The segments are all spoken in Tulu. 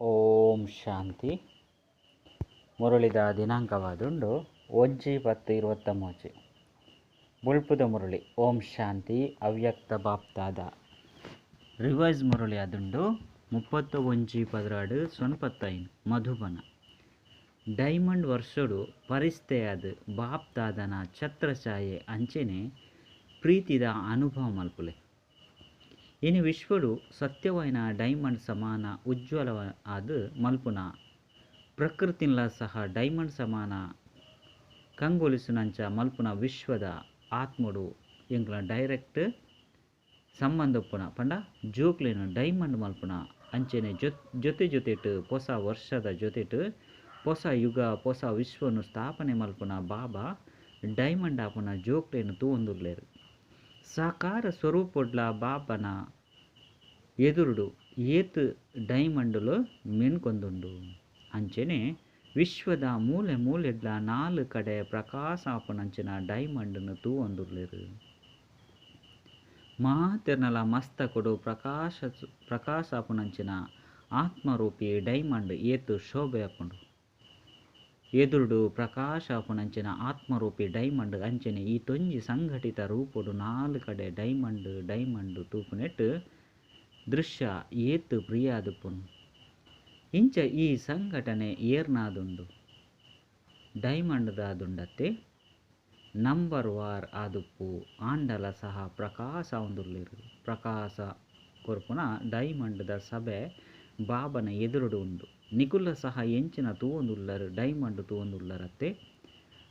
ಓಂ ಶಾಂತಿ. ಮುರಳಿದ ದಿನಾಂಕವಾದುಂಡು 1/10/23. ಬೊಳ್ಪುದ ಮುರಳಿ. ಓಂ ಶಾಂತಿ. ಅವ್ಯಕ್ತ ಬಾಪ್ತಾದ ರಿವೈಸ್ ಮುರಳಿ ಅದುಂಡು 31 12 95 ಮಧುಬನ. ಡೈಮಂಡ್ ವರ್ಷಡು ಪರಿಸ್ಥೆಯಾದ ಬಾಪ್ತಾದನ ಛತ್ರಛಾಯೆ ಅಂಚೆನೆ ಪ್ರೀತಿದ ಅನುಭವ ಮಲ್ಪುಲೆ. ಇನಿ ವಿಶ್ವಡು ಸತ್ಯವಾಯಿನ ಡೈಮಂಡ್ ಸಮಾನ ಉಜ್ವಲ ಆದ್ ಮಲ್ಪುನ ಪ್ರಕೃತಿನ್ಲ ಸಹ ಡೈಮಂಡ್ ಸಮಾನ ಕಂಗೊಲಿಸುನಂಚ ಮಲ್ಪುನ ವಿಶ್ವದ ಆತ್ಮಡು ಎಂಕ್ಲ ಡೈರೆಕ್ಟ್ ಸಂಬಂಧ ಉಪ್ಪುನ ಪಂಡ ಜೋಕ್ಲೆನ್ ಡೈಮಂಡ್ ಮಲ್ಪುನ ಅಂಚೆನೆ ಜೊತೆ ಜೊತೆಟ್ ಹೊಸ ವರ್ಷದ ಜೊತೆಟ್ ಹೊಸ ಯುಗ ಹೊಸ ವಿಶ್ವನು ಸ್ಥಾಪನೆ ಮಲ್ಪುನ ಬಾಬಾ ಡೈಮಂಡ್ ಆಪುನ ಜೋಕ್ಲೆನ್ ತೂವೊಂದುಲ್ಲೆರ್. ಸಾಕಾರ ಸ್ವರೂಪೊಡ್ಲ ಬಾಬನ ಎದುರುಡು ಏತ್ ಡೈಮಂಡುಲು ಮೆನ್ಕೊಂದುಂಡು. ಅಂಚೆನೆ ವಿಶ್ವದ ಮೂಲೆ ಮೂಲೆಡ್ಲ ನಾಲ್ ಕಡೆ ಪ್ರಕಾಶ ಆಪುನಂಚಿನ ಡೈಮಂಡ್ನ್ ತೂವೊಂದುಲ್ಲೆರ್. ಮಾತೆರ್ನಲ ಮಸ್ತಕೊಡು ಪ್ರಕಾಶ ಪ್ರಕಾಶ ಆಪುನಂಚಿನ ಆತ್ಮರೂಪಿ ಡೈಮಂಡ್ ಏತ್ ಶೋಭೆ ಆಪುಂಡು. ಎದುರುಡು ಪ್ರಕಾಶ ಆಪುನಂಚಿನ ಆತ್ಮರೂಪಿ ಡೈಮಂಡ್ ಅಂಚೆನೆ ಈ ತೊಂಜಿ ಸಂಘಟಿತ ರೂಪೊಡು ನಾಲ್ ಕಡೆ ಡೈಮಂಡ್ ಡೈಮಂಡ್ ತೂಪುನೆಟ್ ದೃಶ್ಯ ಏತ್ ಪ್ರಿಯಾದುಪ್ಪುಂಡು. ಇಂಚ ಈ ಸಂಘಟನೆ ಏರ್ನಾದುಂಡು ಡೈಮಂಡ್ ದಾದುಂಡತ್ತೆ ನಂಬರ್ ವಾರ್ ಆದುಪ್ಪು ಆಂಡಲ ಸಹ ಪ್ರಕಾಶ ಆವೊಂದುಲ್ಲೆರ್. ಪ್ರಕಾಶ ಕೊರ್ಪುನ ಡೈಮಂಡ್ ದ ಸಭೆ ಬಾಬನ ಎದುರುಡು ಉಂಡು. ನಿಕುಲ ಸಹ ಎಂಚಿನ ತೂವೊಂದುಲ್ಲರ್ ಡೈಮಂಡ್ ತೂವೊಂದುಲ್ಲರತ್ತೆ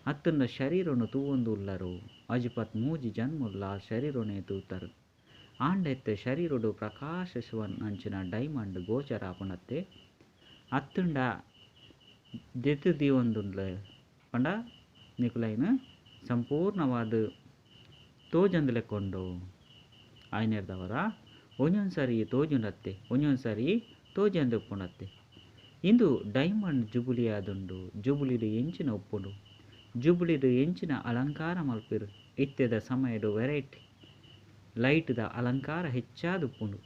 ಅತ್ತಂಡ ಶರೀರನು ತೂವೊಂದುಲ್ಲರು. ಅಜಿಪತ್ ಮೂಜಿ ಜನ್ಮುಲ್ಲ ಶರೀರನೇ ತೂತರು. ಆಂಡ ಇತ್ತೆ ಶರೀರಡು ಪ್ರಕಾಶಿಸುವನಂಚಿನ ಡೈಮಂಡ್ ಗೋಚರ ಆಪುಂಡತ್ತೆ ಅತ್ತಂಡ ದೆತ್ತು ದೀವೊಂದುಲ್ಲೆ ಪಂಡ ನಿಕುಲೈನ್ ಸಂಪೂರ್ಣವಾದ ತೋಜಂದ್ಲೆಕೊಂಡು ಆಯ್ನೆರ್ದವರ ಒಂಜೊಂದು ಸಾರಿ ತೋಜುಂಡತ್ತೆ ಒಂಜೊಂದು ಸಾರಿ ತೋಜಂದೆ ಉಪ್ಪುಂಡತ್ತೆ. ಇಂದು ಡೈಮಂಡ್ ಜುಬುಲಿ ಆದುಂಡು. ಜುಬುಲಿಡು ಎಂಚಿನ ಉಪ್ಪುಂಡು, ಜುಬುಲಿಡು ಎಂಚಿನ ಅಲಂಕಾರ ಮಲ್ಪೆರು. ಇತ್ತೆದ ಸಮಯಡು ವೆರೈಟಿ ಲೈಟ್ದ ಅಲಂಕಾರ ಹೆಚ್ಚಾದುಪ್ಪುಂಡು.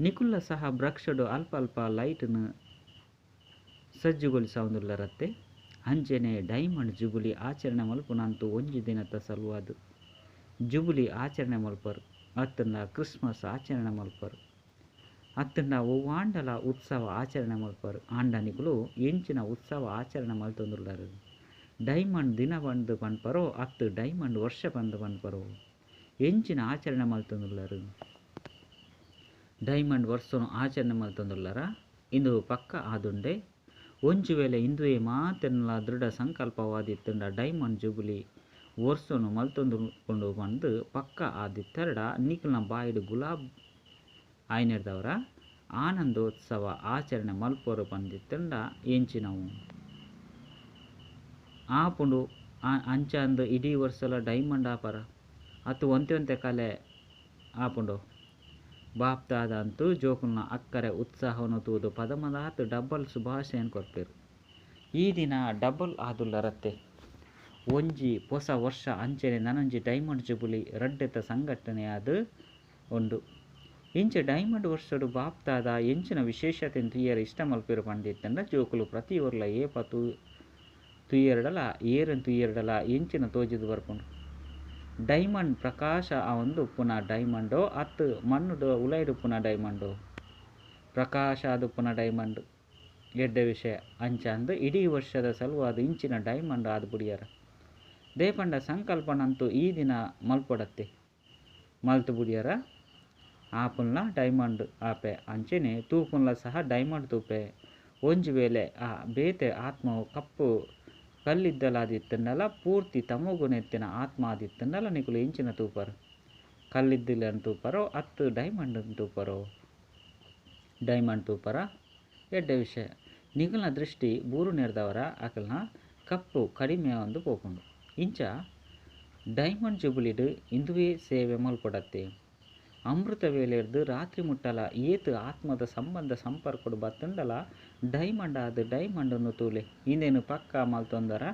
ನಿಕುಲ್ಲ ಸಹ ಬ್ರಕ್ಷಡು ಅಲ್ಪ ಅಲ್ಪ ಲೈಟ್ನು ಸಜ್ಜುಗೊಳಿಸವುಂದುಲ್ಲರತ್ತೆ. ಅಂಚೆನೆ ಡೈಮಂಡ್ ಜುಬುಲಿ ಆಚರಣೆ ಮಲ್ಪುನಂತು ಒಂಜಿ ದಿನತ ಸಲುವಾದ್ ಜುಬುಲಿ ಆಚರಣೆ ಮಲ್ಪರು ಅತ್ತಂಡ ಕ್ರಿಸ್ಮಸ್ ಆಚರಣೆ ಮಲ್ಪರು ಅತ್ತಂಡ ಒವ್ವಾಂಡಲ ಉತ್ಸವ ಆಚರಣೆ ಮಲ್ಪರು. ಆಂಡ ನಿಕುಲು ಎಂಚಿನ ಉತ್ಸವ ಆಚರಣೆ ಮಲ್ತೊಂದುಲ್ಲರು. ಡೈಮಂಡ್ ದಿನ ಬಂದು ಪನ್ಪರೋ ಅತ್ತು ಡೈಮಂಡ್ ವರ್ಷ ಬಂದು ಪನ್ಪರೋ ಎಂಚಿನ ಆಚರಣೆ ಮಲ್ತೊಂದುಲ್ಲರು. ಡೈಮಂಡ್ ವರ್ಷನು ಆಚರಣೆ ಮಲ್ತೊಂದುಲ್ಲರ ಇಂದು ಪಕ್ಕ ಆದುಂಡೆ. ಒಂಜಿ ವೇಳೆ ಇಂದುವೆ ಮಾತೆರ್ನಲ ದೃಢ ಸಂಕಲ್ಪವಾದಿತ್ತಂಡ ಡೈಮಂಡ್ ಜುಬುಲಿ ವರ್ಷನು ಮಲ್ತೊಂದು ಪಂದು ಪಕ್ಕ ಆದಿತ್ತರಡ ನಿಕುಲ್ನ ಬಾಯಿಡ್ ಗುಲಾಬ್ ಆಯ್ನೆರ್ದವರ ಆನಂದೋತ್ಸವ ಆಚರಣೆ ಮಲ್ಪರು ಪಂದಿತ್ತಂಡ ಎಂಚಿನವು ಆಪುಂಡು. ಅಂಚಂದು ಇಡೀ ವರ್ಷಲ ಡೈಮಂಡ್ ಆಪರ ಅತ್ತು ಒಂತೆ ಒಂತೆ ಕಲೆ ಆಪುಂಡು. ಬಾಪ್ತಾದಂತೂ ಜೋಕುಲ್ನ ಅಕ್ಕರೆ ಉತ್ಸಾಹವನ್ನು ತೂದು ಪದಮದಾತ್ ಡಬಲ್ ಶುಭಾಶಯನ್ ಕೊರ್ಪೆರು. ಈ ದಿನ ಡಬಲ್ ಆದುಲ್ಲರತ್ತೆ. ಒಂಜಿ ಹೊಸ ವರ್ಷ ಅಂಚೆನೆ ನನೊಂಜಿ ಡೈಮಂಡ್ ಜುಬುಲಿ ರಡ್ಡೆತ ಸಂಘಟನೆಯಾದ ಉಂಡು. ಇಂಚ ಡೈಮಂಡ್ ವರ್ಷಡು ಬಾಪ್ತಾದ ಎಂಚಿನ ವಿಶೇಷತೆ ತುಯ್ಯರ ಇಷ್ಟ ಮಲ್ಪೆರು ಪಂದಿತ್ತಂಡ ಜೋಕುಲು ಪ್ರತಿ ವರ್ಲ ಏಪ ತುಯ್ಯರಡಲ ಏರನ್ ತುಯ್ಯರಡಲ ಎಂಚಿನ ತೋಜಿದು ಬರ್ಪುಂಡು. ಡೈಮಂಡ್ ಪ್ರಕಾಶ ಆವೊಂದು ಉಪ್ಪುನ ಡೈಮಂಡೋ ಅತ್ತು ಮಣ್ಣುಡು ಉಲೈಡ್ ಉಪ್ಪುನ ಡೈಮಂಡೋ ಪ್ರಕಾಶ ಆದುಪ್ಪುನ ಡೈಮಂಡ್ ಎಡ್ಡೆ ವಿಷಯ. ಅಂಚಂದು ಇಡೀ ವರ್ಷದ ಸಲುವಾದ ಇಂಚಿನ ಡೈಮಂಡ್ ಆದ್ ಬುಡಿಯರ ದೇಪಂಡ ಸಂಕಲ್ಪನಂತೂ ಈ ದಿನ ಮಲ್ಪೊಡತ್ತೆ ಮಲ್ತು ಬುಡಿಯರ ಆಪುಲ್ನ ಡೈಮಂಡ್ ಆಪೆ ಅಂಚೆನೆ ತೂಪುನ್ಲ ಸಹ ಡೈಮಂಡ್ ತೂಪೆ. ಒಂಜಿ ವೇಳೆ ಆ ಬೇತೆ ಆತ್ಮವು ಕಪ್ಪು ಕಲ್ಲಿದ್ದಲಾದಿತ್ತಂಡಲ ಪೂರ್ತಿ ತಮೋಗುಣೆತ್ತಿನ ಆತ್ಮ ಆದಿತ್ತಂಡಲ ನಿಕುಲು ಎಂಚಿನ ತೂಪರು ಕಲ್ಲಿದ್ದಲನ್ನು ತೂಪರೋ ಅತ್ತು ಡೈಮಂಡ್ ತೂಪರೋ ಡೈಮಂಡ್ ತೂಪರ ಎಡ್ಡೆ ವಿಷಯ. ನಿಕುಲ್ನ ದೃಷ್ಟಿ ಬೂರು ನೆರ್ದವರ ಅಕಲ್ನ ಕಪ್ಪು ಕಡಿಮೆ ಒಂದು ಪೋಪುಂಡು. ಇಂಚ ಡೈಮಂಡ್ ಜುಬುಲಿಡು ಇಂದುವೇ ಸೇವೆ ಮಲ್ಪೊಡತ್ತೆ. ಅಮೃತ ವೇಳೆರ್ದು ರಾತ್ರಿ ಮುಟ್ಟಲ ಏತ್ ಆತ್ಮದ ಸಂಬಂಧ ಸಂಪರ್ಕಡು ಬತ್ತಂಡಲ ಡೈಮಂಡ್ ಆದ್ ಡೈಮಂಡನ್ನು ತೂಲೆ ಇಂದೇನು ಪಕ್ಕ ಮಲ್ತೊಂದರ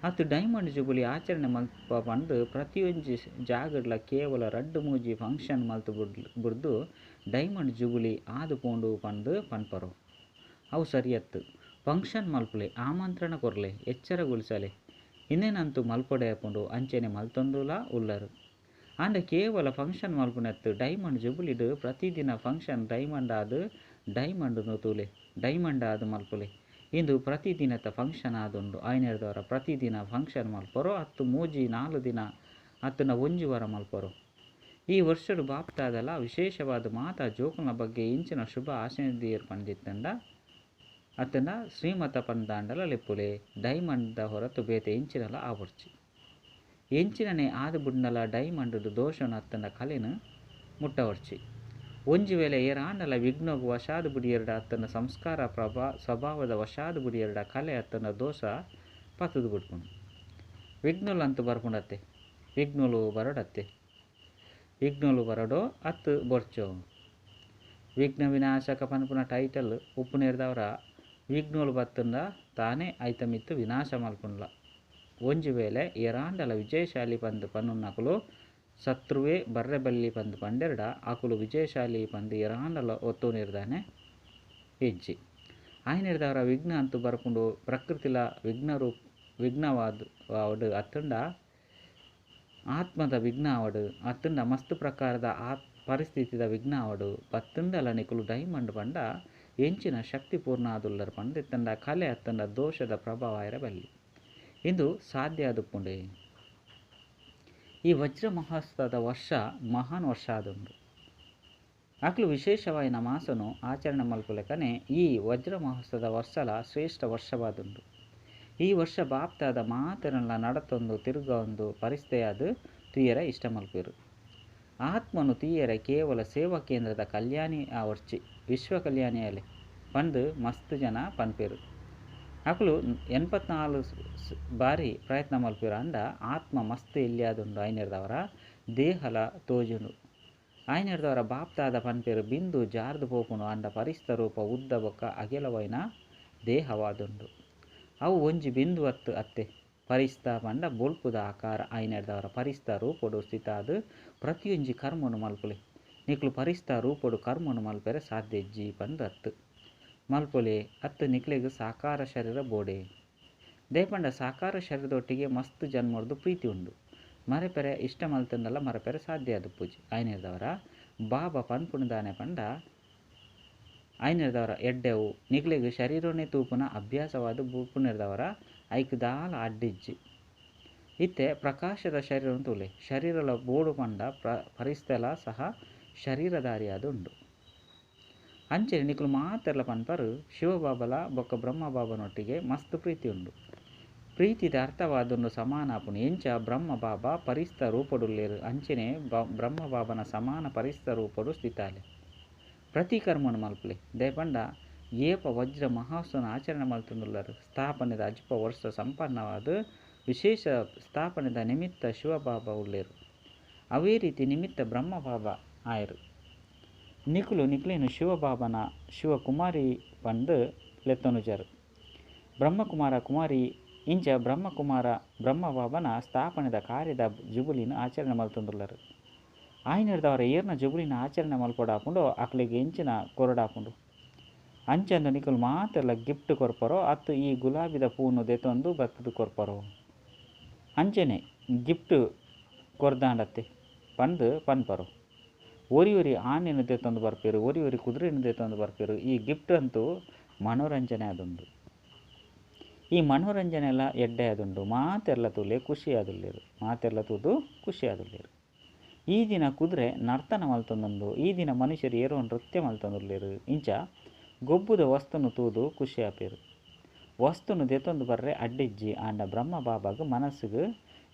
ಅತ್ತು ಡೈಮಂಡ್ ಜುಬುಲಿ ಆಚರಣೆ ಮಲ್ಪ ಪಂದು ಪ್ರತಿಯೊಂಜಿ ಜಾಗಡ್ಲ ಕೇವಲ ರಡ್ಡು ಮೂಜಿ ಫಂಕ್ಷನ್ ಮಲ್ತು ಬುಡ್ದು ಡೈಮಂಡ್ ಜುಬುಲಿ ಆದು ಪೋಂಡು ಪಂದು ಪನ್ಪರು. ಅವು ಸರಿಯತ್ತ್. ಫಂಕ್ಷನ್ ಮಲ್ಪುಲೆ, ಆಮಂತ್ರಣ ಕೊರ್ಲೆ, ಎಚ್ಚರಗೊಳಿಸಲೆ. ಇಂದೆನಂತೂ ಮಲ್ಪೊಡೇ ಆಪುಂಡು ಅಂಚೆನೆ ಮಲ್ತೊಂದುಲಾ ಉಲ್ಲರ್. ಆಂಡ ಕೇವಲ ಫಂಕ್ಷನ್ ಮಲ್ಪುನತ್ತ್ ಡೈಮಂಡ್ ಜುಬುಲಿಡ್ ಪ್ರತಿದಿನ ಫಂಕ್ಷನ್ ಡೈಮಂಡ್ ಆದ್ ಡೈಮಂಡ್ ನು ತೂಲೆ, ಡೈಮಂಡ್ ಆದ್ ಮಲ್ಪುಲೆ. ಇಂದು ಪ್ರತಿದಿನತ ಫಂಕ್ಷನ್ ಆದುಂಡು. ಆಯಿನೆಡ್ದಾವರ ಪ್ರತಿದಿನ ಫಂಕ್ಷನ್ ಮಲ್ಪೊರೋ ಅತ್ತ್ ಮೂಜಿ ನಾಲ್ ದಿನ ಅತ್ತ್ಂಡ ಒಂಜಿ ವಾರ ಮಲ್ಪೊರೋ. ಈ ವರ್ಷಡ್ ಬಾಪ್ತಾದಲ ವಿಶೇಷವಾದ್ ಮಾತಾ ಜೋಕುಲ್ನ ಬಗ್ಗೆ ಇಂಚಿನ ಶುಭ ಆಶಯ ದೀಯೆರ್ ಪಂದಿತ್ತಂಡ ಅತ್ತ್ಂಡ ಶ್ರೀಮತ ಪಂದಾಂಡಲ ಲೆಪ್ಪುಲೆ. ಡೈಮಂಡ್ ದ ಹೊರತು ಬೇತೆ ಎಂಚಿನಲ ಆವೊಡ್ಚಿ. ಎಂಚಿನನೆ ಆದ್ ಬುಡ್ಂಡಲ ಡೈಮಂಡ್ ಡ್ ದೋಷನ್ ಅತ್ತ್ಂಡ ಕಲೆನ್ ಮುಟ್ಟವೊಡ್ಚಿ. ಒಂಜಿ ವೇಳೆ ಏರಾಂಡಲ ವಿಘ್ನಗ್ ವಶಾದ್ ಬುಡಿಯೆರ್ಡ ಅತ್ತ್ಂಡ ಸಂಸ್ಕಾರ ಪ್ರಭಾ ಸ್ವಭಾವದ ವಶಾದ್ ಬುಡಿಯೆರ್ಡ ಕಲೆ ಅತ್ತ್ಂಡ ದೋಷ ಪತ್ತ್ದ್ ಬುಡ್ಪುಂಡು. ವಿಘ್ನಲಂತೂ ಬರ್ಪುಂಡತ್ತೆ. ವಿಘ್ನಲು ಬರೊಡತ್ತೆ. ವಿಘ್ನಲು ಬರೊಡೋ ಅತ್ತ್ ಬೊರ್ಚೋ. ವಿಘ್ನ ವಿನಾಶಕ ಪನ್ಪುನ ಟೈಟಲ್ ಉಪ್ಪುನೆರ್ದಾವರ ವಿಘ್ನಲು ಬತ್ತ್ಂಡ ತಾನೇ ಐತ ಮಿತ್ತ್ ವಿನಾಶ ಮಲ್ಪುಂಡ್ಲ. ಒಂಜಿ ವೇಳೆ ಏರಾಂಡಲ ವಿಜಯಶಾಲಿ ಪಂದ್ ಪನ್ನುನಕುಲು ಶತ್ರುವೇ ಬರ್ರೆ ಬಲ್ಲಿ ಪಂದ್ ಪಂಡೆರ್ಡ ಅಕುಲು ವಿಜಯಶಾಲಿ ಪಂದ್ ಏರಾಂಡಲ ಒತ್ತೊನೆರ್ದಾನೆ ಇಜ್ಜಿ. ಆಯಿನೆರ್ದಾವರ ವಿಘ್ನ ಅಂತೂ ಬರ್ಪುಂಡು. ಪ್ರಕೃತಿಲ ವಿಘ್ನ ರೂಪ ವಿಘ್ನವಾದ್ ಆವಡ್ ಅತ್ತ್ಂಡ ಆತ್ಮದ ವಿಘ್ನ ಆವಡ್ ಅತ್ತ್ಂಡ ಮಸ್ತ್ ಪ್ರಕಾರದ ಆತ್ ಪರಿಸ್ಥಿತಿದ ವಿಘ್ನ ಆವಡ್ ಬತ್ತ್ಂಡಲ ನಿಕುಲು ಡೈಮಂಡ್ ಪಂಡ ಎಂಚಿನ ಶಕ್ತಿ ಪೂರ್ಣ ಆದುಲ್ಲರ್ ಪಂದ್ ಇತ್ತ್ಂಡ ಕಲೆ ಅತ್ತ್ಂಡ ದೋಷದ ಪ್ರಭಾವ ಆಯೆರೆ ಬಲ್ಲಿ. ಇಂದು ಸಾಧ್ಯ ಆದುಪ್ಪುಂಡೆ. ಈ ವಜ್ರ ಮಹೋತ್ಸವದ ವರ್ಷ ಮಹಾನ್ ವರ್ಷ ಆದುಂಡು. ಅಕ್ಲು ವಿಶೇಷವಾಯಿನ ಮಾಸನು ಆಚರಣೆ ಮಲ್ಪುಲೆಕನೆ ಈ ವಜ್ರ ಮಹೋತ್ಸವದ ವರ್ಷಲ ಶ್ರೇಷ್ಠ ವರ್ಷವಾದುಂಡು. ಈ ವರ್ಷ ಬಾಪ್ತಾದ ಮಾತೆರೆನ್ಲ ನಡತೊಂದು ತಿರುಗೊಂದು ಪರಿಸ್ಥೆಯಾದ್ ತೂಯೆರೆ ಇಷ್ಟ ಮಲ್ಪುವೆರ್. ಆತ್ಮನು ತೂಯೆರೆ ಕೇವಲ ಸೇವಾ ಕೇಂದ್ರದ ಕಲ್ಯಾಣಿ ಆವೊಡ್ಚಿ ವಿಶ್ವ ಕಲ್ಯಾಣಿ ಆಲೆ ಪಂದ್ ಮಸ್ತ್ ಜನ ಪನ್ಪೆರ್. ಅಕುಲು 84 ಬಾರಿ ಪ್ರಯತ್ನ ಮಲ್ಪುವೆರ್ ಆಂಡ ಆತ್ಮ ಮಸ್ತ್ ಎಲ್ಯಾದುಂಡು. ಆಯಿನೆರ್ದಾವರ ದೇಹಲ ತೋಜುಂಡು. ಆಯಿನೆರ್ದಾವರ ಬಾಪ್ತಾದ ಪನ್ಪೆರ್ ಬಿಂದು ಜಾರ್ದ್ ಪೋಪುಂಡು ಆಂಡ ಪರಿಸ್ತ ರೂಪ ಉದ್ದ ಬೊಕ್ಕ ಅಗೆಲವಾಯಿನ ದೇಹವಾದುಂಡು. ಅವು ಒಂಜಿ ಬಿಂದು ಅತ್ತ್ ಅತ್ತೆ. ಪರಿಸ್ತ ಪಂಡ ಬೊಲ್ಪುದ ಆಕಾರ. ಆಯಿನೆರ್ದಾವರ ಪರಿಸ್ತ ರೂಪೊಡು ಸ್ಥಿತಾದ್ ಪ್ರತಿಯೊಂಜಿ ಕರ್ಮನು ಮಲ್ಪುಲೆ. ನಿಕುಲು ಪರಿಸ್ತ ರೂಪೊಡು ಕರ್ಮನು ಮಲ್ಪೆರೆ ಸಾಧ್ಯ ಇಜ್ಜಿ ಪಂದ್ ಅತ್ತ್. ಮಲ್ಪೊಲೆ ಅತ್ತ್ ನಿಕ್ಲೆಗ್ ಸಾಕಾರ ಶರೀರ ಬೋಡೆ. ದೇಪಂಡ ಸಾಕಾರ ಶರೀರದೊಟ್ಟಿಗೆ ಮಸ್ತ್ ಜನ್ಮೊರ್ದು ಪ್ರೀತಿ ಉಂಡು. ಮರೆಪೆರೆ ಇಷ್ಟ ಮಲ್ತಂಡಲ ಮರೆಪೆರೆ ಸಾಧ್ಯ ಆದುಪ್ಪುಜಿ. ಆಯಿನೆರ್ದಾವರ ಬಾಬಾ ಪನ್ಪುಂಡು ದಾನೆ ಪಂಡ ಆಯಿನೆರ್ದಾವರ ಎಡ್ಡೆವು ನಿಕ್ಲೆಗ್ ಶರೀರನೇ ತೂಪುನ ಅಭ್ಯಾಸವಾದ್ ಬುಡ್ಪುನೆರ್ದಾವರ ಐಕ್ ದಾಲ ಅಡ್ಡಿಜ್ಜಿ. ಇತ್ತೆ ಪ್ರಕಾಶದ ಶರೀರನ್ ತೂಲೆ. ಶರೀರಲ ಬೋಡು ಪಂಡ ಪರಿಸ್ಥಲ ಸಹ ಶರೀರಧಾರಿಯಾದ್ ಉಂಡು. ಅಂಚನೆ ನಿಕುಲು ಮಾತೆರ್ಲ ಪನ್ಪರ್ ಶಿವಬಾಬಲ ಬೊಕ್ಕ ಬ್ರಹ್ಮ ಬಾಬನೊಟ್ಟಿಗೆ ಮಸ್ತ್ ಪ್ರೀತಿ ಉಂಡು. ಪ್ರೀತಿದ ಅರ್ಥವಾದುಂಡು ಸಮಾನ ಆಪುಂಡು. ಎಂಚ ಬ್ರಹ್ಮ ಬಾಬಾ ಪರಿಸ್ತ ರೂಪೊಡುಲ್ಲೆರ್ ಅಂಚನೆ ಬ್ರಹ್ಮ ಬಾಬನ ಸಮಾನ ಪರಿಸ್ತ ರೂಪೊಡು ಸ್ಥಿತಾಲೆ. ಪ್ರತಿ ಕರ್ಮನು ಮಲ್ಪುಲೆ. ದಯಪಂಡ ಏಪ ವಜ್ರ ಮಹೋತ್ಸವನ ಆಚರಣೆ ಮಲ್ತೊಂದುಲ್ಲರ್. ಸ್ಥಾಪನೆದ ಅಜ್ಪ ವರ್ಷ ಸಂಪನ್ನವಾದ್ ವಿಶೇಷ ಸ್ಥಾಪನೆದ ನಿಮಿತ್ತ ಶಿವಬಾಬಾ ಉಲ್ಲೆರ್. ಅವೇ ರೀತಿ ನಿಮಿತ್ತ ಬ್ರಹ್ಮ ಬಾಬಾ ಆಯೆರ್. ನಿಕುಲು ನಿಕ್ಲೇನು ಶಿವಬಾಬನ ಶಿವಕುಮಾರಿ ಪಂದ್ ಲೆತ್ತೊನುಜರ್. ಬ್ರಹ್ಮಕುಮಾರ ಕುಮಾರಿ ಇಂಚ ಬ್ರಹ್ಮಕುಮಾರ ಬ್ರಹ್ಮಬಾಬನ ಸ್ಥಾಪನೆದ ಕಾರ್ಯದ ಜುಬುಲಿನ್ ಆಚರಣೆ ಮಲ್ತೊಂದುಲ್ಲರ್. ಆಯಿನೆರ್ದಾವರ ಏರ್ನ ಜುಬುಲಿನ ಆಚರಣೆ ಮಲ್ಪೊಡಾಪುಂಡೋ ಅಕ್ಲೆಗ್ ಎಂಚಿನ ಕೊರೊಡಾಪುಂಡು. ಅಂಚಂದು ನಿಕುಲು ಮಾತೆರ್ಲ ಗಿಫ್ಟ್ ಕೊರ್ಪರೋ ಅತ್ತ್ ಈ ಗುಲಾಬಿದ ಪೂನು ದೆತೊಂದು ಬತ್ತುದು ಕೊರ್ಪರೋ. ಅಂಚನೆ ಗಿಫ್ಟ್ ಕೊರ್ದಾಂಡತ್ತೆ ಪಂದ್ ಪನ್ಪರು. ಒರಿ ಒರಿ ಆನೆನ್ ದೆತೊಂದು ಬರ್ಪೆರ್, ಒರಿ ಒರಿ ಕುದುರೆನ್ ದೆತೊಂದು ಬರ್ಪೆರ್. ಈ ಗಿಫ್ಟ್ ಅಂತೂ ಮನೋರಂಜನೆ ಆದುಂಡು. ಈ ಮನೋರಂಜನೆಲ ಎಡ್ಡೆ ಆದುಂಡು. ಮಾತೆರ್ಲ ತೂಲೆ ಖುಷಿ ಆದುಲ್ಲೆರ್. ಮಾತೆರ್ಲ ತೂದು ಖುಷಿ ಆದುಲ್ಲೆರ್. ಈ ದಿನ ಕುದುರೆ ನರ್ತನ ಮಲ್ತೊಂದುಂಡು. ಈ ದಿನ ಮನುಷ್ಯರು ಏರೋ ನೃತ್ಯ ಮಲ್ತೊಂದುಲ್ಲೆರ್. ಇಂಚ ಗೊಬ್ಬುದ ವಸ್ತುನು ತೂದು ಖುಷಿ ಆಪೆರ್. ವಸ್ತುನು ದೆತೊಂದು ಬರ್ರೆ ಅಡ್ಡಿಜ್ಜಿ ಆಂಡ ಬ್ರಹ್ಮ ಬಾಬಾಗ್ ಮನಸ್ಸುಗ್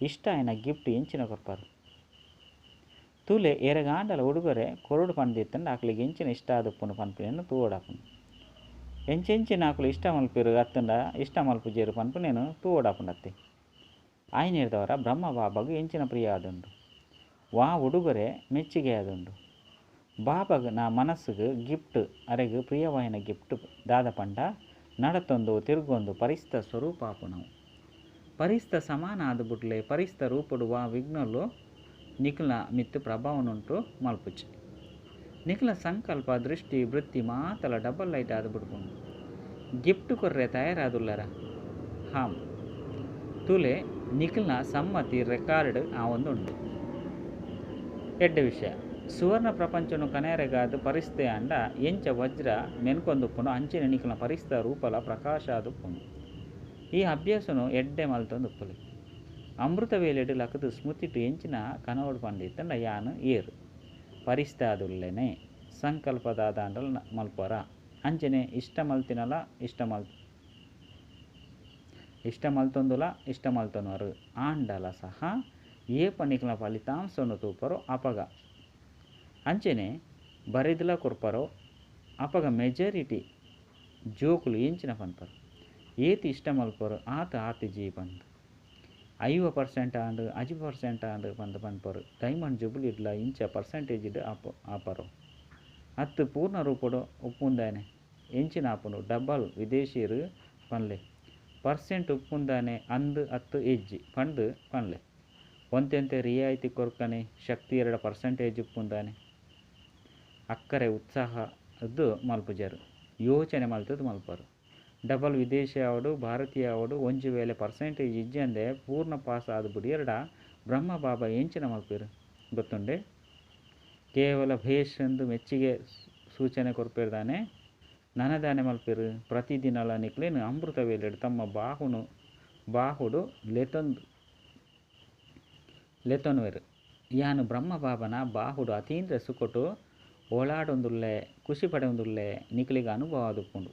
ಇಷ್ಟ ಆಯಿನ ಗಿಫ್ಟ್ ಎಂಚಿನ ಕೊರ್ಪರ್. ತೂಲೆ ಏರೆಗಾಂಡಲ ಉಡುಗೊರೆ ಕೊರೊಡು ಪಂದಿತ್ತಂಡ ಅಕ್ಲೆಗ್ ಎಂಚಿನ ಇಷ್ಟ ಆದುಪ್ಪುಂಡು ಪನ್ಪಿನೆನ್ ತೂವೊಡಾಪುಂಡು. ಎಂಚೆಂಚಿನ ಅಕುಲು ಇಷ್ಟ ಮಲ್ಪೆರ್ ಅತ್ತಂಡ ಇಷ್ಟ ಮಲ್ಪುಜೆರ್ ಪನ್ಪಿನೆನ್ ತೂವೊಡಾಪುಂಡತ್ತೆ. ಆಯಿನೆರ್ದಾವರ ಬ್ರಹ್ಮ ಬಾಬಾಗ್ ಎಂಚಿನ ಪ್ರಿಯ ಆದುಂಡು. ವಾ ಉಡುಗೊರೆ ಮೆಚ್ಚುಗೆ ಆದುಂಡು. ಬಾಬಾಗ್ ನಾ ಮನಸ್ಸುಗ್ ಗಿಫ್ಟ್ ಅರೆಗ್ ಪ್ರಿಯವಾಯಿನ ಗಿಫ್ಟ್ ದಾದ ಪಂಡ ನಡತೊಂದು ತಿರುಗೊಂದು ಪರಿಸ್ತ ಸ್ವರೂಪ ಆಪುನವು. ಪರಿಸ್ತ ಸಮಾನ ಆದ್ ಬುಡ್ಲೆ ಪರಿಸ್ತ ರೂಪೊಡು ವಾ ವಿಘ್ನಲು ನಿಕ್ಲ ಮಿತ್ತ್ ಪ್ರಭಾವನುಂಟು ಮಲ್ಪುಜಿ. ನಿಕ್ಲ ಸಂಕಲ್ಪ ದೃಷ್ಟಿ ವೃತ್ತಿ ಮಾತಲ ಡಬಲ್ ಲೈಟ್ ಆದ್ ಬುಡ್ಪುಂಡು. ಗಿಫ್ಟ್ ಕೊರ್ರೆ ತಯಾರಾದುಲ್ಲರ? ಹಾಂ, ತೂಲೆ ನಿಕಲ್ನ ಸಮ್ಮತಿ ರೆಕಾರ್ಡ್ ಆವೊಂದುಂಡು. ಎಡ್ಡೆ ವಿಷಯ. ಸುವರ್ಣ ಪ್ರಪಂಚೊನು ಕನಯೆರೆಗಾದ್ ಪರಿಸ್ತೆ ಆಂಡ ಎಂಚ ವಜ್ರ ಮೆನ್ಕೊಂದುಪ್ಪುಂಡೋ ಅಂಚೆನೆ ನಿಕಲ್ನ ಪರಿಸ್ತ ರೂಪಲ ಪ್ರಕಾಶ ಆದುಪ್ಪುಂಡು. ಈ ಅಭ್ಯಾಸೊನು ಎಡ್ಡೆ ಮಲ್ತೊಂದುಪ್ಪುಲೆ. ಅಮೃತ ವೇಳೆಡ್ ಲಕ್ದ್ ಸ್ಮೃತಿಟ್ ಎಂಚಿನ ಕನವೊಡು ಪಂದ್ ಇತ್ತ್ಂಡ ಯಾನ್ ಏರ್? ಪರಿಸ್ತೆ ಆದುಲ್ಲೆನೆ. ಸಂಕಲ್ಪ ದಾದಾಂಡಲ ಮಲ್ಪುವರ? ಅಂಚೆನೆ ಇಷ್ಟ ಮಲ್ತಿನಲ ಇಷ್ಟ ಮಲ್ ಇಷ್ಟ ಮಲ್ತೊಂದುಲ ಇಷ್ಟ ಮಲ್ತೊನುವರು. ಆಂಡಲ ಸಹ ಏಪ ನಿಕಲ್ನ ಫಲಿತಾಂಶೊನು ತೂಪರೋ ಅಪಗ ಅಂಚೆನೆ ಬರೆದುಲ ಕೊರ್ಪರೋ ಅಪಗ ಮೆಜಾರಿಟಿ ಜೋಕುಲು ಎಂಚಿನ ಪನ್ಪರ್? ಏತ್ ಇಷ್ಟ ಮಲ್ಪುವರ್ ಆತ್ ಆತಿಜಿ ಪಂದ್. 50% ಆಂಡ್, 5% ಆಂಡ್ ಪಂದ್ ಪನ್ಪರ್. ಡೈಮಂಡ್ ಜುಬಿಲಿಡ್ಲ ಇಂಚ ಪರ್ಸೆಂಟೇಜ್ಡ್ ಆಪ ಆಪರೋ? ಅತ್ತ್ ಪೂರ್ಣ ರೂಪೊಡು ಉಪ್ಪುಂದಾನೆ ಎಂಚಿನ ಆಪುಂಡು? ಡಬಲ್ ವಿದೇಶಿಯೆರ್ ಪನ್ಲೆ. ಪರ್ಸೆಂಟ್ ಉಪ್ಪುಂದಾನೆ ಅಂದ್ ಅತ್ತ್ ಇಜ್ಜಿ ಪಂದ್ ಪನ್ಲೆ. ಒಂತೆ ಒಂತೆ ರಿಯಾಯಿತಿ ಕೊರ್ಕನೆ ಶಕ್ತಿ ಇರೆಡ ಪರ್ಸೆಂಟೇಜ್ ಉಪ್ಪುಂದಾನೆ. ಅಕ್ಕರೆ ಉತ್ಸಾಹದ್ ಮಲ್ಪುಜೆರ್. ಯೋಚನೆ ಮಲ್ತ್ದ್ ಮಲ್ಪುವರ್. ಡಬಲ್ ವಿದೇಶಿ ಆವಡ್ ಭಾರತೀಯ ಆವಡ್ ಒಂಜಿ ವೇಳೆ ಪರ್ಸೆಂಟೇಜ್ ಇಜ್ಜಂದೆ ಪೂರ್ಣ ಪಾಸ್ ಆದ್ ಬುಡಿಯೆರ್ಡ ಬ್ರಹ್ಮ ಬಾಬಾ ಎಂಚಿನ ಮಲ್ಪುವೆರ್ ಗೊತ್ತುಂಡೆ? ಕೇವಲ ಭೇಷ್ ಅಂದ್ ಮೆಚ್ಚಿಗೆ ಸೂಚನೆ ಕೊರ್ಪೆರ್ ದಾನೆ? ನನ ದಾನೆ ಮಲ್ಪೆರ್? ಪ್ರತಿದಿನಲ ನಿಕ್ಲೆನ್ ಅಮೃತ ವೇಳೆಡ್ ತಮ್ಮ ಬಾಹುನು ಬಾಹುಡು ಲೆತೊಂದು ಲೆತೊನುವೆರ್. ಯಾನ್ ಬ್ರಹ್ಮ ಬಾಬಾನ ಬಾಹುಡು ಅತೀಂದ್ರ ಸುಖೊಟು ಓಲಾಡೊಂದುಲ್ಲೆ, ಖುಷಿ ಪಡೆಯೊಂದುಲ್ಲೆ ನಿಕ್ಲೆಗ್ ಅನುಭವ ಆದುಪ್ಪುಂಡು.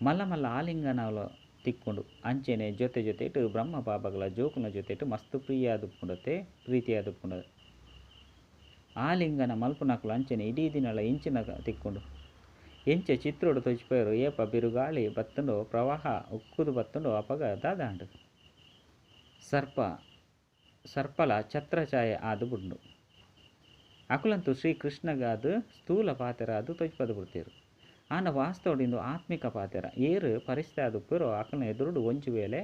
ಮಲ್ಲ ಮಲ್ಲ ಆಲಿಂಗನಲು ತಿಕ್ಕುಂಡು. ಅಂಚೆನೆ ಜೊತೆ ಜೊತೆಟ್ ಬ್ರಹ್ಮ ಬಾಬಾಗಳ ಜೋಕುಲ್ನ ಜೊತೆಟ್ ಮಸ್ತ್ ಪ್ರಿಯ ಆದುಪ್ಪುಂಡತೆ ಪ್ರೀತಿ ಆದುಪ್ಪುಂಡು. ಆಲಿಂಗನ ಮಲ್ಪುನಕುಲು ಅಂಚೆನೆ ಇಡೀ ದಿನಲ ಎಂಚಿನ ತಿಕ್ಕುಂಡು? ಎಂಚ ಚಿತ್ರೊಡು ತೋಜಿಪೆರ್ ಏಪ ಬಿರುಗಾಳಿ ಬತ್ತುಂಡೋ ಪ್ರವಾಹ ಉಕ್ಕುದು ಬತ್ತುಂಡೋ ಅಪಗ ದಾದಾಂಡ್? ಸರ್ಪ ಸರ್ಪಲ ಛತ್ರಛಾಯೆ ಆದ್ ಬುಡ್ಂಡು. ಅಕುಲಂತೂ ಶ್ರೀ ಕೃಷ್ಣಗಾದ್ ಸ್ಥೂಲ ಪಾತೆರಾದ್ ತೋಜಿಪದ್ ಬುಡ್ತೆರ್. ಆಂಡ ವಾಸ್ತವಡ್ ಇಂದು ಆತ್ಮಿಕ ಪಾತೆರ. ಏರ್ ಪರಿಸ್ಥಿತಿ ಆದುಪ್ಪೆರೋ ಅಕಲ್ನ ಎದುರುಡು ಒಂಜಿ ವೇಳೆ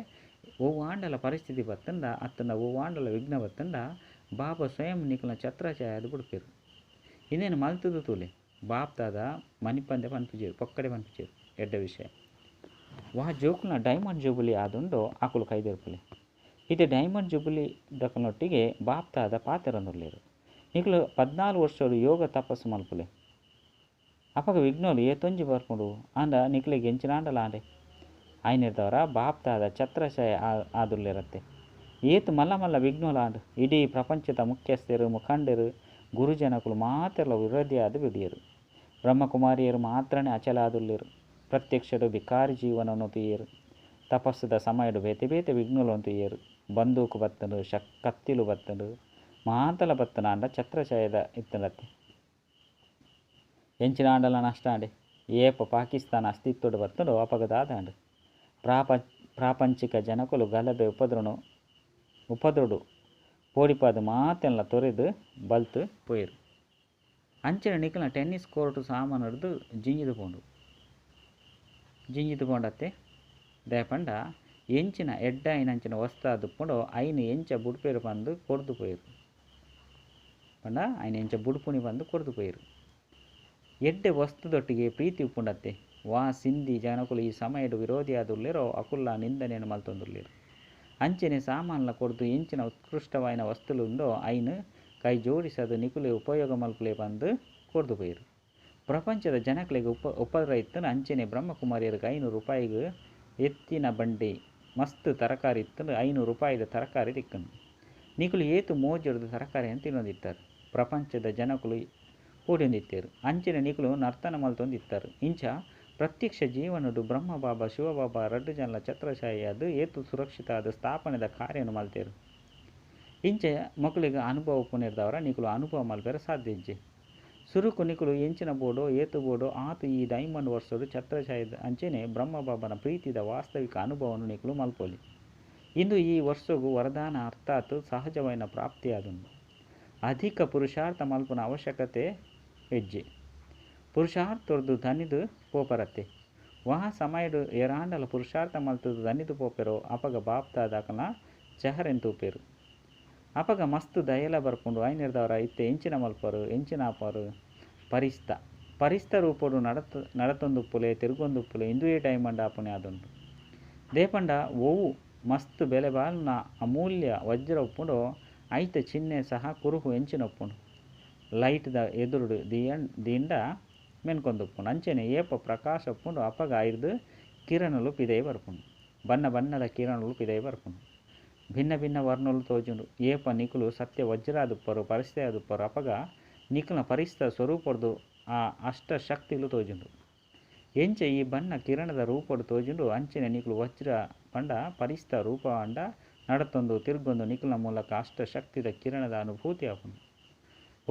ಒವ್ವಾಂಡಲ ಪರಿಸ್ಥಿತಿ ಬತ್ತುಂಡ ಅತ್ತುಂಡ ಒವ್ವಾಂಡಲ ವಿಘ್ನ ಬತ್ತುಂಡ ಬಾಬಾ ಸ್ವಯಂ ನಿಕಲ್ನ ಛತ್ರಛಾಯೆ ಆದ್ ಬುಡ್ಪೆರ್. ಇಂದೆನ್ ಮಲ್ತುದು ತೂಲೆ. ಬಾಪ್ದಾದ ಮನಿಪಂದೆ ಪನ್ಪುಜೆರ್ ಪೊಕ್ಕಡೆ ಪನ್ಪುಜೆರ್. ಎಡ್ಡೆ ವಿಷಯ. ವಾ ಜೋಕುಲ್ನ ಡೈಮಂಡ್ ಜೂಬಿಲಿ ಆದುಂಡೋ ಅಕುಲು ಕೈದೆರ್ಪುಲೆ. ಇತ್ತೆ ಡೈಮಂಡ್ ಜೂಬಿಲಿ ದಕಲ್ನೊಟ್ಟಿಗೆ ಬಾಪ್ದಾದ ಪಾತೆರೊಂದುಲ್ಲೆರ್. ನಿಕುಲು 14 ವರ್ಷೊಡು ಯೋಗ ತಪಸ್ಸು ಮಲ್ಪುಲೆ. ಅಪಗ ವಿಘ್ನೊಲು ಏತೊಂಜಿ ಬರ್ಪುಂಡು. ಆಂಡ ನಿಕ್ಲೆಗ್ ಎಂಚಿನಾಂಡಲ ಆಂಡೆ. ಆಯ್ನೆರ್ದವರ ಬಾಪ್ದಾದ ಛತ್ರಛಾಯೆ ಆದುಲ್ಲೆರತ್ತೆ. ಏತ್ ಮಲ್ಲ ಮಲ್ಲ ವಿಘ್ನೊಲು ಆಂಡ್. ಇಡೀ ಪ್ರಪಂಚದ ಮುಖ್ಯಸ್ಥೆರ್ ಮುಖಂಡೆರ್ ಗುರುಜನಕುಲು ಮಾತೆರ್ಲ ವಿರೋಧಿ ಆದ್ ಬಿಡಿಯೆರ್. ಬ್ರಹ್ಮಕುಮಾರಿಯರು ಮಾತ್ರನೇ ಅಚಲ ಆದುಲ್ಲೆರ್. ಪ್ರತ್ಯಕ್ಷಡ್ ಭಿಕಾರಿ ಜೀವನೊನು ತೂಯೆರ್. ತಪಸ್ಸುದ ಸಮಯಡ್ ಬೇತೆ ಬೇತೆ ವಿಘ್ನೊలను ತೂಯೆರ್. ಬಂದೂಕು ಬತ್ತುಂಡು, ಕತ್ತಿಲು ಬತ್ತುಂಡು, ಮಾತಲ ಬತ್ತುಂಡು ಆಂಡ ಛತ್ರಛಾಯೆದ ಇತ್ತುಂಡತ್ತೆ. ಎಂಚಿನಾಂಡಲ ನಷ್ಟ ಆಂಡೆ. ಏಪ ಪಾಕಿಸ್ತಾನ ಅಸ್ತಿತ್ವಡ್ ಬತ್ತುಂಡೋ ಅಪಗ ದಾದಾಂಡ್? ಪ್ರಾಪಂಚಿಕ ಜನಕುಲು ಗಲಭೆ ಉಪದ್ರೊನು ಉಪದ್ರೊಡು ಪೋಡಿಪಾದ್ ಮಾತೆನ್ಲ ತೊರೆದ್ ಬಲ್ತ್ ಪೋಯೆರ್. ಅಂಚನೆ ನಿಕಲ್ನ ಟೆನ್ನಿಸ್ ಕೋರ್ಟ್ ಸಾಮಾನುರ್ದು ಜಿಂಜಿದ್ ಪೋಂಡು. ಜಿಂಜಿದ್ ಪೋಂಡತ್ತೆ. ದಾಯೆ ಪಂಡ ಎಂಚಿನ ಎಡ್ಡೆ ಆಯಿನಂಚಿನ ವಸ್ತು ಆದುಪ್ಪುಂಡೋ ಐನ್ ಎಂಚ ಬುಡ್ಪೆರ್ ಪಂದ್ ಕೊರ್ದು ಪೋಯೆರ್. ಪಂಡ ಐನ್ ಎಂಚ ಬುಡ್ಪುನಿ ಪಂದ್ ಕೊರ್ದು ಪೋಯೆರ್. ಎಡ್ಡೆ ವಸ್ತುದೊಟ್ಟಿಗೆ ಪ್ರೀತಿ ಉಪ್ಪುಂಡತ್ತೆ. ವಾ ಸಿಂಧಿ ಜನಕುಲು ಈ ಸಮಯಡ್ ವಿರೋಧಿ ಆದುಲ್ಲೆರೋ ಅಕುಲ್ಲ ನಿಂದನೆನ್ ಮಲ್ತೊಂದುಲ್ಲೆರ್. ಅಂಚೆನೆ ಸಾಮಾನ್ಲ ಕೊರ್ದು ಎಂಚಿನ ಉತ್ಕೃಷ್ಟವಾಯಿನ ವಸ್ತುಲು ಉಂಡೋ ಐನ್ ಕೈ ಜೋಡಿಸದ್ ನಿಕುಲೆ ಉಪಯೋಗ ಮಲ್ಪುಲೆ ಪಂದ್ ಕೊರ್ದು ಪೋಯೆರ್. ಪ್ರಪಂಚದ ಜನಕ್ಲೆಗ್ ಉಪದ್ರ ಇತ್ತುಂಡು. ಅಂಚೆನೆ ಬ್ರಹ್ಮಕುಮಾರಿಯರಿಗೆ 500 ರೂಪಾಯಿಗ್ ಎತ್ತಿನ ಬಂಡಿ ಮಸ್ತ್ ತರಕಾರಿ ಇತ್ತುಂಡು. 500 ರೂಪಾಯಿದ ತರಕಾರಿ ತಿಕ್ಕುಂಡು. ನಿಕುಲು ಏತ್ ಮೋಜೊಡ್ದು ತರಕಾರಿನ್ ತಿನ್ನೊಂದಿತ್ತಾರೆ. ಪ್ರಪಂಚದ ಜನಕುಲು ಪೋಡಿಯೊಂದಿತ್ತೆರ್. ಅಂಚೆನೆ ನಿಕುಲು ನರ್ತನ ಮಲ್ತೊಂದಿತ್ತಾರೆ. ಇಂಚ ಪ್ರತ್ಯಕ್ಷ ಜೀವನೊಡು ಬ್ರಹ್ಮ ಬಾಬಾ ಶಿವಬಾಬಾ ರಡ್ಡ್ ಜನಲ ಛತ್ರಛಾಯೆಯಾದ್ ಏತ್ ಸುರಕ್ಷಿತ ಆದ್ ಸ್ಥಾಪನೆದ ಕಾರ್ಯನ್ ಮಲ್ತೆರ್. ಇಂಚ ಮೊಕುಲೆಗ್ ಅನುಭವ ಉಪ್ಪುನೆರ್ದಾವರ ನಿಕುಲು ಅನುಭವ ಮಲ್ಪೆರೆ ಸಾಧ್ಯ ಇಜ್ಜಿ. ಸುರುಕು ನಿಕುಲು ಎಂಚಿನ ಬೋಡೋ ಏತ್ ಬೋಡೋ ಆತ್ ಈ ಡೈಮಂಡ್ ವರ್ಷೊಡು ಛತ್ರಛಾಯೆದ ಅಂಚೆನೆ ಬ್ರಹ್ಮ ಬಾಬಾನ ಪ್ರೀತಿದ ವಾಸ್ತವಿಕ ಅನುಭವನು ನಿಕುಲು ಮಲ್ಪೊಲಿ. ಇಂದು ಈ ವರ್ಷೊಗು ವರದಾನ ಅರ್ಥಾತ್ ಸಹಜವಾಯಿನ ಪ್ರಾಪ್ತಿಯಾದುಂಡು. ಅಧಿಕ ಪುರುಷಾರ್ಥ ಮಲ್ಪುನ ಅವಶ್ಯಕತೆ ಇಜ್ಜಿ. ಪುರುಷಾರ್ಥೊರ್ದು ದನಿದು ಪೋಪರತ್ತೆ. ವಾ ಸಮಯಡ್ ಏರಾಂಡಲ ಪುರುಷಾರ್ಥ ಮಲ್ತುದು ದನಿದು ಪೋಪೆರೋ ಅಪಗ ಬಾಪ್ದಾದ ಅಕಲ್ನ ಚೆಹರೆನ್ ತೂಪೆರ್. ಅಪಗ ಮಸ್ತ್ ದಯಲ ಬರ್ಪುಂಡು. ಐನೆರ್ದವರ ಇತ್ತೆ ಎಂಚಿನ ಮಲ್ಪರು ಎಂಚಿನ ಆಪರು? ಪರಿಸ್ತ. ಪರಿಸ್ತ ರೂಪೊಡು ನಡತ್ ನಡತೊಂದುಪ್ಪುಲೆ ತಿರುಗೊಂದುಪ್ಪುಲೆ ಇಂದುವೇ ಡೈಮಂಡ್ ಆಪುನೆ ಆದುಂಡು. ದೇಪಂಡ ಒವು ಮಸ್ತ್ ಬೆಲೆ ಬಾಳುನ ಅಮೂಲ್ಯ ವಜ್ರ ಉಪ್ಪುಂಡೋ ಐತ ಚಿಹ್ನೆ ಸಹ ಕುರುಹು ಎಂಚಿನ ಉಪ್ಪುಂಡು. ಲೈಟ್ದ ಎದುರುಡು ದೀಯನ್ ದೀಂಡ ಮೆನ್ಕೊಂದುಪ್ಪುಂಡು. ಅಂಚನೆ ಏಪ ಪ್ರಕಾಶ ಉಪ್ಪುಂಡು ಅಪಗ ಐರ್ದ್ ಕಿರಣಲು ಪಿದಯಿ ಬರ್ಪುಂಡು. ಬಣ್ಣ ಬಣ್ಣದ ಕಿರಣಲು ಪಿದಯಿ ಬರ್ಪುಂಡು. ಭಿನ್ನ ಭಿನ್ನ ವರ್ಣಲು ತೋಜುಂಡು. ಏಪ ನಿಕುಲು ಸತ್ಯ ವಜ್ರಾದುಪ್ಪರು ಪರಿಸ್ಥೆ ಆದುಪ್ಪರು ಅಪಗ ನಿಕಲ್ನ ಪರಿಸ್ತ ಸ್ವರೂಪೊರ್ದು ಆ ಅಷ್ಟ ಶಕ್ತಿಲು ತೋಜುಂಡು. ಎಂಚ ಈ ಬಣ್ಣ ಕಿರಣದ ರೂಪೊಡು ತೋಜುಂಡು ಅಂಚನೆ ನಿಕುಲು ವಜ್ರ ಪಂಡ ಪರಿಸ್ತ ರೂಪ ಪಂಡ ನಡತೊಂದು ತಿರ್ಗೊಂದು ನಿಕಲ್ನ ಮೂಲಕ ಅಷ್ಟ ಶಕ್ತಿದ ಕಿರಣದ ಅನುಭೂತಿ ಆಪುಂಡು.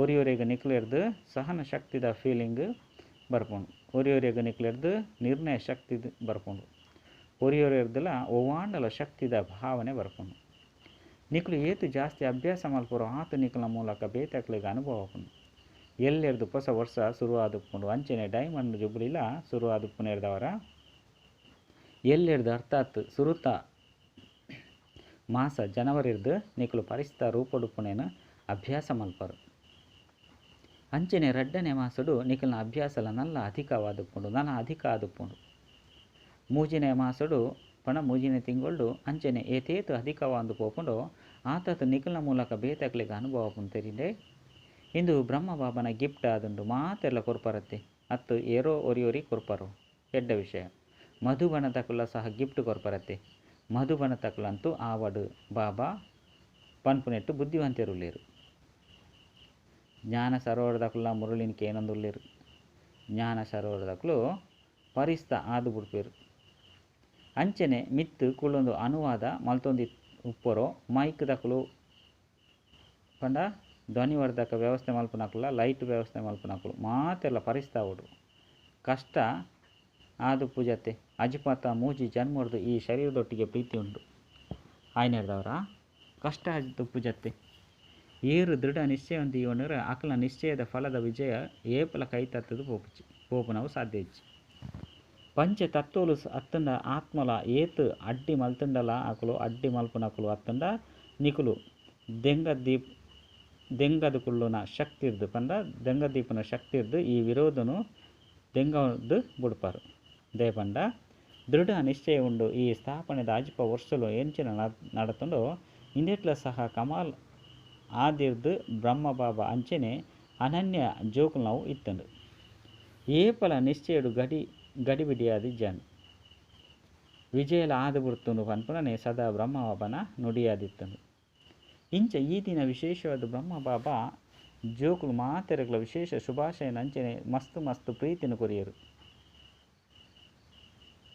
ಒರಿಯೊರಿಯಗ್ ನಿಕ್ಲೆರ್ದ್ ಸಹನ ಶಕ್ತಿದ ಫೀಲಿಂಗ್ ಬರ್ಪುಂಡು. ಒರಿಯೊರಿಯಗ್ ನಿಕ್ಲೆರ್ದ್ ನಿರ್ಣಯ ಶಕ್ತಿ ಬರ್ಪುಂಡು. ಒರಿಯೊರಿಯರ್ದಲ ಒವ್ವಾಂಡಲ ಶಕ್ತಿದ ಭಾವನೆ ಬರ್ಪುಂಡು. ನಿಕುಲು ಏತ್ ಜಾಸ್ತಿ ಅಭ್ಯಾಸ ಮಲ್ಪುವರೋ ಆತ್ ನಿಕಲ್ನ ಮೂಲಕ ಬೇತೆಕ್ಲೆಗ್ ಅನುಭವ ಆಪುಂಡು. ಎಲ್ಲೆರ್ದ್ ಪೊಸ ವರ್ಷ ಸುರು ಆದುಪ್ಪುಂಡು. ಅಂಚನೆ ಡೈಮಂಡ್ ಜುಬ್ಲಿಲ ಸುರು ಆದುಪ್ಪುನೆರ್ದಾವರ ಎಲ್ಲೆರ್ದ್ ಅರ್ಥಾತ್ ಸುರುತ ಮಾಸ ಜನವರಿರ್ದ್ ನಿಕುಲು ಪರಿಸ್ತ ರೂಪೊಡುಪ್ಪುನೆನ್ ಅಭ್ಯಾಸ ಮಲ್ಪರು. ಅಂಚನೆ ರಡ್ಡನೇ ಮಾಸೊಡು ನಿಕಲ್ನ ಅಭ್ಯಾಸಲ ನಲ್ಲ ಅಧಿಕವಾದುಪ್ಪುಂಡು, ನನ ಅಧಿಕ ಆದುಪ್ಪುಂಡು. ಮೂಜಿನೇ ಮಾಸೊಡು ಪಂಡ ಮೂಜಿನೇ ತಿಂಗೊಳ್ಡು ಅಂಚನೆ ಏತೇತ್ ಅಧಿಕವಾದ್ ಪೋಪುಂಡೋ ಆತಾತ್ ನಿಕಲ್ನ ಮೂಲಕ ಬೇತೆಕ್ಲೆಗ್ ಅನುಭವ ಆಪುಂಡು ತೆರಿಂಡೆ. ಇಂದು ಬ್ರಹ್ಮ ಬಾಬನ ಗಿಫ್ಟ್ ಆದುಂಡು. ಮಾತೆರ್ಲ ಕೊರ್ಪರತ್ತೆ ಅತ್ತು ಏರೋ ಒರಿ ಒರಿ ಕೊರ್ಪರು. ಎಡ್ಡೆ ವಿಷಯ. ಮಧುಬನದಕುಲ ಸಹ ಗಿಫ್ಟ್ ಕೊರ್ಪರತ್ತೆ. ಮಧುಬನತಕುಲಂತೂ ಆವಡ್ ಬಾಬಾ ಪನ್ಪುನೆಟ್ಟು ಬುದ್ಧಿವಂತೆರುಲ್ಲೆರ್. ಜ್ಞಾನ ಸರೋವರದಕುಲ ಮುರುಳಿನ ಕೇನೊಂದುಲ್ಲೆರ್. ಜ್ಞಾನ ಸರೋವರದಕುಲು ಪರಿಸ್ತ ಆದ್ ಬುಡ್ಪೆರ್. ಅಂಚನೆ ಮಿತ್ತ್ ಕುಲ್ಲೊಂದು ಅನುವಾದ ಮಲ್ತೊಂದು ಉಪ್ಪರೋ ಮೈಕ್ದಕುಲು ಪಂಡ ಧ್ವನಿವರ್ಧಕ ವ್ಯವಸ್ಥೆ ಮಲ್ಪುನಕುಲ ಲೈಟ್ ವ್ಯವಸ್ಥೆ ಮಲ್ಪುನಕುಲು ಮಾತೆರ್ಲ ಪರಿಸ್ತಾವೊಡು. ಕಷ್ಟ ಆದುಪ್ಪುಜತ್ತೆ. ಅಜಿಪತ ಮೂಜಿ ಜನ್ಮೊರ್ದು ಈ ಶರೀರದೊಟ್ಟಿಗೆ ಪ್ರೀತಿ ಉಂಡು. ಆಯ್ನೆರ್ದವರ ಕಷ್ಟ ಆದುಪ್ಪುಜತ್ತೆ. ಏರ್ ದೃಢ ನಿಶ್ಚಯ ದೀವೊನರ ಅಕಲ್ನ ನಿಶ್ಚಯದ ಫಲದ ವಿಜಯ ಏಪಲ ಕೈ ತತ್ತುದು ಪೋಪುಜಿ ಪೋಪುನವು ಸಾಧ್ಯ ಇಜ್ಜಿ. ಪಂಚ ತತ್ವಲು ಅತ್ತಂಡ ಆತ್ಮಲ ಏತ್ ಅಡ್ಡಿ ಮಲ್ತುಂಡಲ ಅಕುಲು ಅಡ್ಡಿ ಮಲ್ಪುನಕುಲು ಅತ್ತಂಡ ನಿಕುಲು ದೆಂಗ ದೀಪ್ ದೆಂಗದ್ ಕುಲ್ಲುನ ಶಕ್ತಿರ್ದ್ ಪಂಡ ದೆಂಗ ದೀಪುನ ಶಕ್ತಿರ್ದ್ ಈ ವಿರೋಧನು ದೆಂಗದ್ ಬುಡ್ಪರ್. ದಾಯೆ ಪಂಡ ದೃಢ ನಿಶ್ಚಯ ಉಂಡು ಈ ಸ್ಥಾಪನೆದ ಅಜಿಪ ವರ್ಷಲು ಎಂಚಿನ ನಡತುಂಡೋ ಇಂದೆಟ್ಲ ಸಹ ಕಮಾಲ್ ಆದಿರ್ದ್ ಬ್ರಹ್ಮ ಬಾಬಾ ಅಂಚನೆ ಅನನ್ಯ ಜೋಕುಲ್ನವು ಇತ್ತುಂಡು. ಏಪಲ ನಿಶ್ಚಯಡು ಗಡಿ ಗಡಿಬಿಡಿಯಾದಿಜ್ಜಂಡ್. ವಿಜಯಲ ಆದ್ ಬುಡ್ತುಂಡು ಪನ್ಪುನನೆ ಸದಾ ಬ್ರಹ್ಮ ಬಾಬಾನ ನುಡಿಯಾದಿತ್ತುಂಡು. ಇಂಚ ಈ ದಿನ ವಿಶೇಷವಾದ ಬ್ರಹ್ಮ ಬಾಬಾ ಜೋಕುಲು ಮಾತೆರೆಗ್ಲ ವಿಶೇಷ ಶುಭಾಶಯನ ಅಂಚನೆ ಮಸ್ತ್ ಮಸ್ತ್ ಪ್ರೀತಿನ ಕೊರಿಯೆರ್.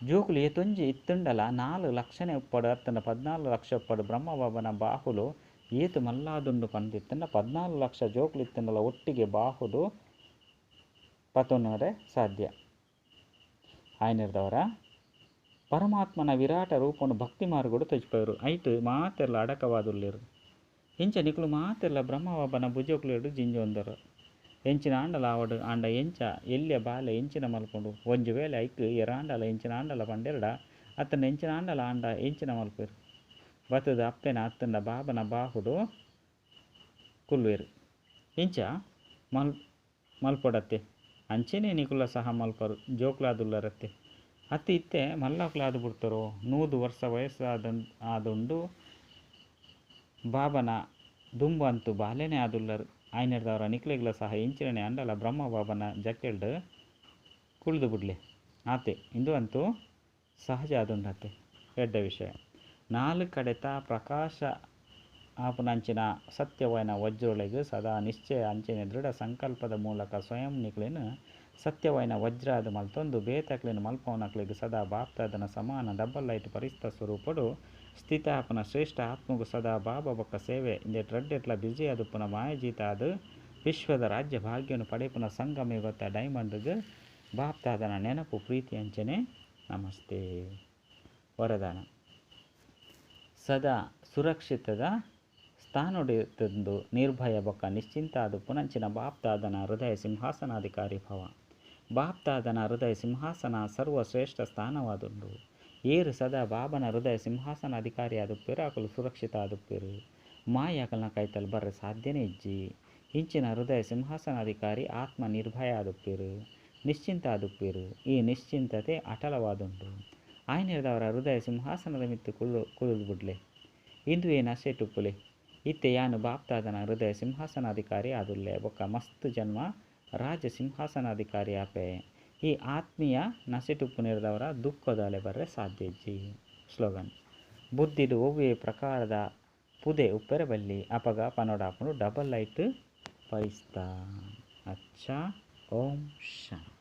ಜೋಕುಲು ಏತೊಂಜಿ ಇತ್ತುಂಡಲ 4 ಲಕ್ಷನೇ ಉಪ್ಪಡು ಅತ್ತಂಡ 14 ಲಕ್ಷ ಉಪ್ಪಡು ಬ್ರಹ್ಮ ಬಾಬನ ಬಾಹುಲು ಏತ್ ಮಲ್ಲಾದುಂಡು ಪಂದಿತ್ತುಂಡ 14 ಲಕ್ಷ ಜೋಕುಲು ಇತ್ತುಂಡಲ ಒಟ್ಟಿಗೆ ಬಾಹುಡು ಪತೊನರೆ ಸಾಧ್ಯ. ಆಯ್ನೆರ್ದವರ ಪರಮಾತ್ಮನ ವಿರಾಟ ರೂಪನು ಭಕ್ತಿ ಮಾರ್ಗಡು ತೋಜಿಪವೆರು. ಐಟ್ ಮಾತೆರ್ಲ ಅಡಕವಾದುಲ್ಲೆರ್. ಇಂಚ ನಿಕುಲು ಮಾತೆರ್ಲ ಬ್ರಹ್ಮ ಬಾಬನ ಭುಜೊಕ್ಲೆಡ್ ಜಿಂಜೊಂದರ್. ಎಂಚಿನ ಆಂಡಲ ಆವಡ್ ಆಂಡ ಎಂಚ ಎಲ್ಯ ಬಾಲೆ ಎಂಚಿನ ಮಲ್ಪುಂಡು. ಒಂಜಿ ವೇಳೆ ಐಕ್ ಏರಾಂಡಲ ಎಂಚಿನ ಆಂಡಲ ಪಂಡೆರ್ಡ ಅತ್ತಂಡ ಎಂಚಿನ ಆಂಡಲ ಆಂಡ ಎಂಚಿನ ಮಲ್ಪೆರ್. ಬತ್ತುದು ಅಪ್ಪೆನ ಅತ್ತಂಡ ಬಾಬನ ಬಾಹುಡು ಕುಲ್ಲುವೆರ್. ಇಂಚ ಮಲ್ ಮಲ್ಪೊಡತ್ತೆ. ಅಂಚನೆ ನಿಕುಲ ಸಹ ಮಲ್ಪರು ಜೋಕ್ಲಾದುಲ್ಲರತ್ತೆ. ಅತ್ತು ಇತ್ತೆ ಮಲ್ಲಕ್ಲಾದ್ ಬುಡ್ತರೋ 100 ವರ್ಷ ವಯಸ್ಸಾದ ಆದುಂಡು ಬಾಬನ ದುಂಬು ಅಂತೂ ಬಾಲೆನೇ ಆದುಲ್ಲರ್. ಆಯ್ನೆರ್ದವರ ನಿಕ್ಲೆಗ್ಲ ಸಹ ಎಂಚಿನನೆ ಆಂಡಲ ಬ್ರಹ್ಮ ಬಾಬನ ಜಕ್ಕೆಲ್ಡ್ ಕುಲ್ದು ಬುಡ್ಲೆ ಆತೆ. ಇಂದು ಅಂತೂ ಸಹಜ ಆದುಂಡತ್ತೆ. ಎಡ್ಡೆ ವಿಷಯ. 4 ಕಡೆತ ಪ್ರಕಾಶ ಆಪುನಂಚಿನ ಸತ್ಯವಾಯಿನ ವಜ್ರೊಲೆಗ್ ಸದಾ ನಿಶ್ಚಯ ಅಂಚನೆ ದೃಢ ಸಂಕಲ್ಪದ ಮೂಲಕ ಸ್ವಯಂ ನಿಕ್ಲೆನ್ ಸತ್ಯವಾಯಿನ ವಜ್ರಾದ್ ಮಲ್ತೊಂದು ಬೇತೆಕ್ಲೆನ್ ಮಲ್ಪವನಕ್ಲೆಗ್ ಸದಾ ಬಾಪ್ದಾದನ ಸಮಾನ ಡಬಲ್ ಲೈಟ್ ಪರಿಸ್ತ ಸ್ವರೂಪೊಡು ಸ್ಥಿತ ಆಪುನ ಶ್ರೇಷ್ಠ ಆತ್ಮಗು ಸದಾ ಬಾಬಾ ಬೊಕ್ಕ ಸೇವೆ ಇಂದೆಟ್ ರಡ್ಡೆಟ್ಲ ಬ್ಯುಸಿ ಆದುಪ್ಪುನ ಮಾಯಜೀತ ಆದ್ ವಿಶ್ವದ ರಾಜ್ಯ ಭಾಗ್ಯನು ಪಡೆಪುನ ಸಂಗಮ ಯುಗತ ಡೈಮಂಡ್ಗ್ ಬಾಪ್ದಾದನ ನೆನಪು ಪ್ರೀತಿ ಅಂಚನೆ ನಮಸ್ತೆ. ವರದಾನ ಸದಾ ಸುರಕ್ಷಿತದ ಸ್ಥಾನೊಡಿತ್ತುಂದು ನಿರ್ಭಯ ಬೊಕ್ಕ ನಿಶ್ಚಿಂತ ಆದುಪ್ಪುನಂಚಿನ ಬಾಪ್ದಾದನ ಹೃದಯ ಸಿಂಹಾಸನಾಧಿಕಾರಿ ಭವ. ಬಾಪ್ದಾದನ ಹೃದಯ ಸಿಂಹಾಸನ ಸರ್ವಶ್ರೇಷ್ಠ ಸ್ಥಾನವಾದುಂಡು. ಏರು ಸದಾ ಬಾಬನ ಹೃದಯ ಸಿಂಹಾಸನ ಅಧಿಕಾರಿ ಆದುಪ್ಪೆರು ಅಕುಲು ಸುರಕ್ಷಿತ ಆದುಪ್ಪೆರು. ಮಾಯ ಅಕಲ್ನ ಕೈತಲ್ ಬರ್ರೆ ಸಾಧ್ಯನೇ ಇಜ್ಜಿ. ಇಂಚಿನ ಹೃದಯ ಸಿಂಹಾಸನಾಧಿಕಾರಿ ಆತ್ಮ ನಿರ್ಭಯ ಆದುಪ್ಪೆರು. ನಿಶ್ಚಿಂತ ಆದುಪ್ಪುವೆರ್. ಈ ನಿಶ್ಚಿಂತತೆ ಅಟಲವಾದುಂಡು. ಆಯಿನೆಡ್ದಾವರ ಹೃದಯ ಸಿಂಹಾಸನದ ಮಿತ್ತ್ ಕುಲ್ಲು ಕುಲ್ಲುದು ಬುಡ್ಲೆ. ಇಂದುವೆ ನಶೆಟುಪ್ಪುಲೆ. ಇತ್ತೆ ಯಾನ್ ಬಾಪ್ದಾದನ ಹೃದಯ ಸಿಂಹಾಸನಾಧಿಕಾರಿ ಆದುಲ್ಲೆ ಬೊಕ್ಕ ಮಸ್ತ್ ಜನ್ಮ ರಾಜ ಸಿಂಹಾಸನಾಧಿಕಾರಿ ಆಪೆ. ಈ ಆತ್ಮೀಯ ನಶೆಟುಪ್ಪುನೆಡ್ದಾವರ ದುಃಖದ ಅಲೆ ಬರ್ರೆ ಸಾಧ್ಯ ಇಜ್ಜಿ. ಸ್ಲೋಗನ್. ಬುದ್ಧಿಡ್ ಒವ್ವೇ ಪ್ರಕಾರದ ಪುದೆ ಉಪ್ಪೆರೆ ಬಲ್ಲಿ. ಅಪಗ ಪನೊಡಾಪುಂಡು ಡಬಲ್ ಲೈಟ್ ಫರಿಸ್ತಾ. ಅಚ್ಚಾ ಓಂ ಶಾಂತಿ.